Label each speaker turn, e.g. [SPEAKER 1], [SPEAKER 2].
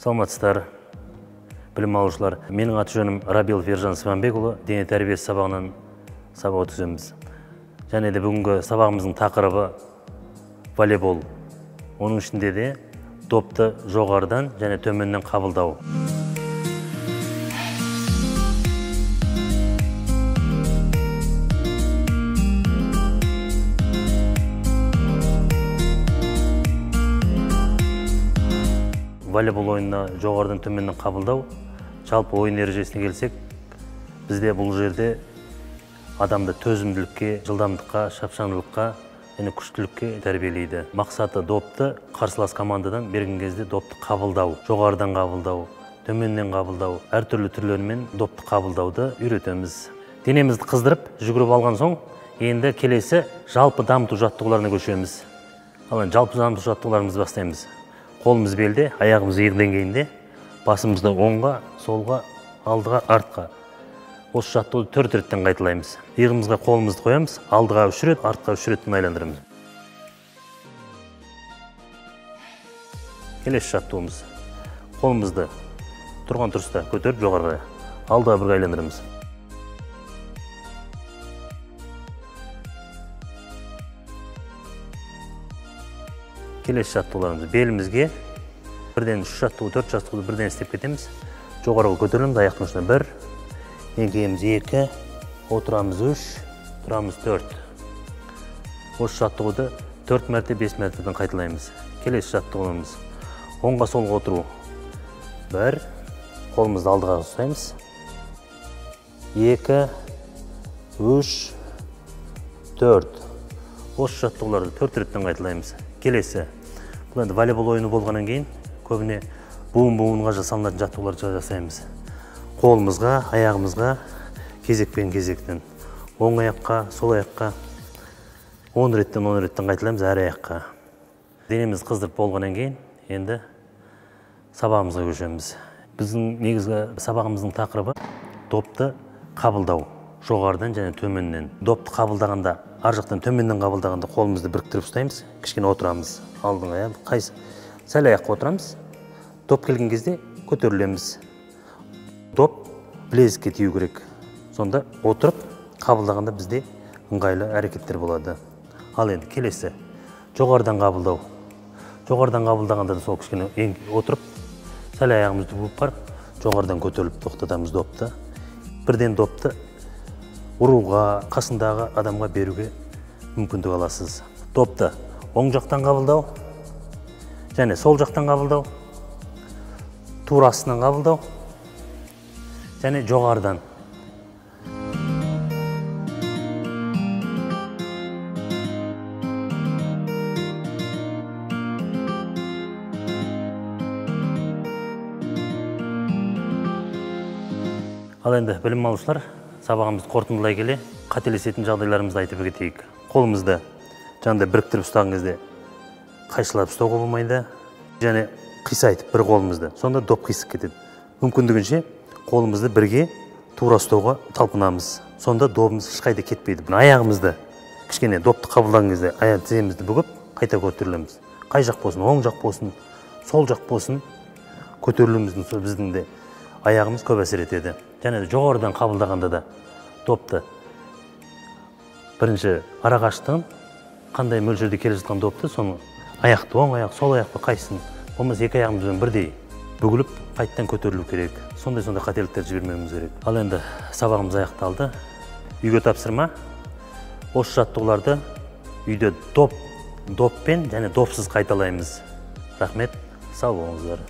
[SPEAKER 1] Саламатсыздар, білім алушылар. Менің аты жөнім Рабилов Ержан Сыбанбекұлы, дене тәрбиесі сабағынан сабақ өткіземіз. Және де бүгінгі сабағымыздың тақырыбы волейбол. Оның ішінде де допты жоғарыдан және төменнен қабылдау. Волейбол ойынына жоғарыдан төменнен қабылдау, жалпы ойын ережесіне келсек, бізде бұл жерде адамды төзімділікке, жылдамдыққа, шапшаңдылыққа және күштілікке тәрбиелейді. Мақсаты допты қарсылас командадан берген кезде допты қабылдау, жоғарыдан қабылдау, төменнен қабылдау, әртүрлі түрлерімен допты қабылдауды үйретеміз. Денемізді қыздырып, жүгіріп алған соң, енді келесі жалпы дамыту жаттығуларына көшеміз. Ал енді жалпы дамыту жаттығуларымызды бастаймыз. Қолымыз белде, аяғымыз иық деңгейінде, басымызды оңға, солға, алдыға, артқа. Осы жаттығуды 4 реттен қайталаймыз. Иығымызға қолымызды қоямыз, алдыға 3 рет, артқа 3 реттен айландырамыз. Келесі жаттығуымыз. Қолымызды тұрған тұрыста көтеріп жоғарыға, алдыға бір айландырамыз. Келесі жаттығуларымыз белімізге бірден 3 жаттығу, 4 жаттығуды бірден істеп кетеміз. Жоғарыға көтерілеміз, аяқтың ұшына 1, еңкейеміз 2, отырамыз 3, тұрамыз 4. Осы жаттығуды 4 мәрте, 5 мәртеден қайталаймыз. Келесі жаттығуымыз оңға солға отыру. 1, қолымызды алдыға ұстаймыз. 2, 3, 4. Осы жаттығуларды 4 реттен қайталаймыз. Келесі, бұл енді волейбол ойыны болғаннан кейін көбіне буын-буынға жасалынатын жаттығуларды жасаймыз. Қолымызға, аяғымызға кезекпен кезектен, оң аяққа, сол аяққа 10 реттен 10 реттен қайталаймыз әр аяққа. Денемізді қыздырып болғаннан кейін енді сабағымызға көшеміз. Біздің негізгі сабағымыздың тақырыбы допты қабылдау, жоғарыдан және төменнен. Допты қабылдағанда, ар жақтан төменнен қабылдағанда қолымызды біріктіріп ұстаймыз, кішкене отырамыз. Алдыңғы аяқ, қайсы сәл аяққа отырамыз. Доп келген кезде көтерілеміз. Доп білезікке тию керек. Сонда отырып қабылдағанда бізде ыңғайлы әрекеттер болады. Ал енді келесі жоғарыдан қабылдау. Жоғарыдан қабылдағанда да сол кішкене отырып, сәл аяғымызды буып барып, жоғарыдан көтеріліп тоқтатамыз допты. Бірден допты ұруға, қасындағы адамға беруге мүмкіндік аласыз. Допты оң жақтан қабылдау, және сол жақтан қабылдау, тура астынан қабылдау, және жоғарыдан. Ал енді білім алушылар, сабағымызды қорытындылай келе, қателесетін жағдайларымызды айтып кетейік. Қолымызды жаңағыдай біріктіріп ұстаған кезде қайшылап ұстауға болмайды, және қисайтып бір қолымызды, сонда доп қисық кетеді. Мүмкіндігінше қолымызды бірге тура ұстауға талпынамыз. Сонда добымыз ешқайда кетпейді. Аяғымызды кішкене допты қабылдаған кезде аяқ тіземізді бүгіп қайта көтерілеміз. Қай жақ болсын, оң жақ болсын, сол жақ болсын, көтерілуіміздің сол біздің де аяғымыз көп әсер етеді. Және жоғарыдан қабылдағанда да допты бірінші арақашықтығын, қандай мөлшерде келе жатқан допты, соны аяқты, оң аяқ, сол аяқ па, қайсысын, болмаса екі аяғымызбен бірдей бүгіліп қайттан көтерілу керек. Сондай-сондай қателіктер жібермеуіміз керек. Ал енді сабағымыз аяқталды. Үйге тапсырма. Осы жаттығуларды үйде доппен және допсыз қайталаймыз. Рахмет, сау болыңыздар.